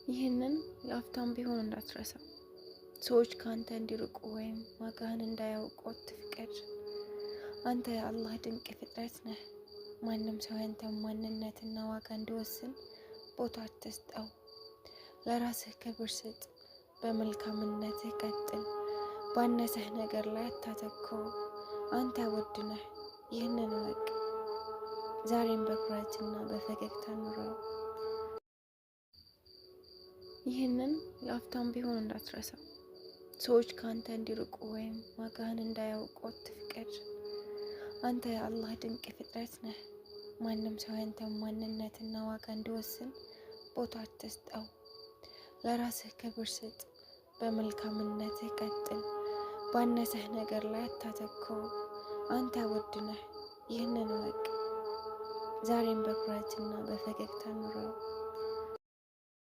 ይህንን ለአፍታም ቢሆን እንዳትረሳ። ሰዎች ከአንተ እንዲርቁ ወይም ዋጋህን እንዳያውቁ አትፍቀድ። አንተ የአላህ ድንቅ ፍጥረት ነህ። ማንም ሰው ያንተን ማንነትና ዋጋ እንዲወስን ቦታ አትስጠው። ለራስህ ክብር ስጥ። በመልካምነትህ ቀጥል። ባነሰህ ነገር ላይ አታተኩር። አንተ ውድ ነህ፣ ይህንን እወቅ። ዛሬም በኩራትና በፈገግታ ኑረው። ይህንን ለአፍታም ቢሆን እንዳትረሳ። ሰዎች ከአንተ እንዲርቁ ወይም ዋጋህን እንዳያውቁ አትፍቀድ። አንተ የአላህ ድንቅ ፍጥረት ነህ። ማንም ሰው ያንተን ማንነትና ዋጋ እንዲወስን ቦታ አትስጠው። ለራስህ ክብር ስጥ። በመልካምነትህ ቀጥል። ባነሰህ ነገር ላይ አታተኩር። አንተ ውድ ነህ፣ ይህንን እወቅ። ዛሬም በኩራትና በፈገግታ ኑረው።